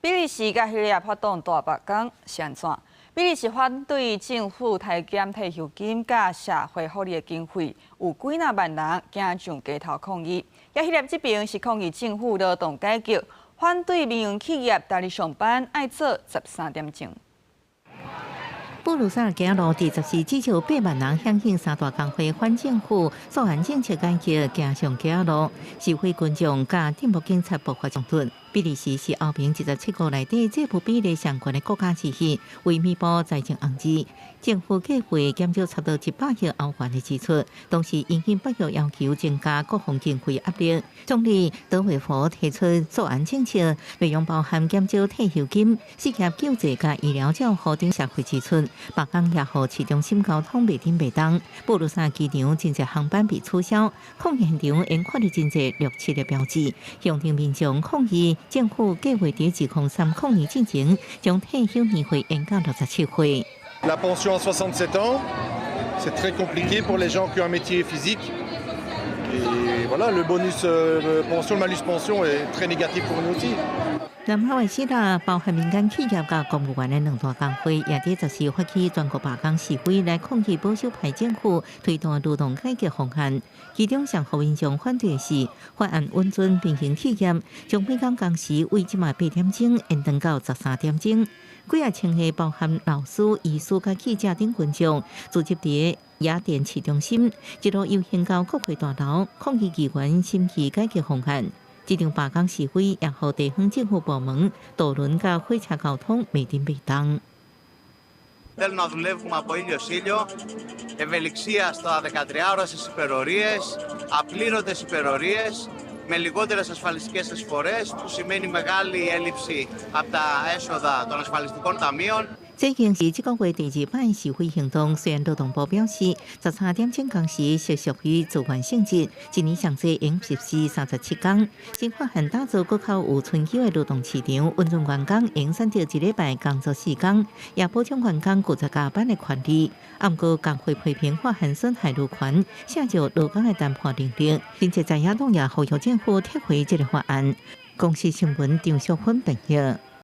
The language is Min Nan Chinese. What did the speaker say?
比利時佮希臘發動大罷工是按怎？比利時反對政府削減退休金佮社會福利的經費，有幾若萬人行上街頭抗議。而希臘這邊是抗議政府勞動改革，反對民營企業逐日上班愛做13點鐘。布魯塞爾街路佇十四至少8萬人響應三大工會反政府素案政策改革，行上街路，示威群眾佮進步警察爆發衝突。比利時是歐盟27國內底債務比例上懸的國家之一，為彌補財政紅字，政府計劃減少差不多100億歐元的支出，同時因應北約要求增加國防經費壓力。總理德維佛提出素案政策，內容包含減少退休金、失業救濟佮醫療照護等社會支出。罷工也予市中心交通袂振袂動，布魯塞爾機場真濟航班被取消，抗議現場𪜶看著真濟綠漆的標誌，向頂民眾抗議政府計劃佇2030年進前將退休年歲延到67歲。 La pension à 67 ans, c'est très compliqué pour les gens qui ont un métier physique. Et voilà, le bonus pension, le malus pension est très négatif pour nous aussi. 南法的希臘包含民間企業佮公務員的兩大工會，也佇十四發起全國罷工示威，來抗議保守派政府推動的勞動改革方案。其中上予民眾反對的是，法案允准民營企業將每工工時為這馬8點鐘延長到13點鐘。幾仔千个包含老師、醫師佮記者等群眾，聚集佇雅典市中心，一路遊行到國會大樓，抗議議員審議改革方案。這場罷工示威也予地方政府部門、渡輪佮火車交通袂振袂動。 Θέλουν να δουλεύουμε από ήλιο σ' ήλιο, ευελιξία στα 13 ώρα στις υπερωρίες, απλήρωτες υπερωρίες, με λιγότερες ασφαλιστικές εισφορές, που σημαίνει μεγάλη έλλειψη από τα έσοδα των ασφαλιστικών ταμείων. 這已經是這個月第二擺示威行動。雖然勞動部表示，13點鐘工時是屬於自願性質，一年上濟應實施37工。新法案打造閣較有春秋的勞動市場，允准員工應選擇一禮拜工作4工，也保障員工拒絕加班的權利。毋過工會批評法案損害勞權，削弱勞工的談判能力。並且在野黨也呼籲政府撤回這个法案。公視新聞張淑芬編譯。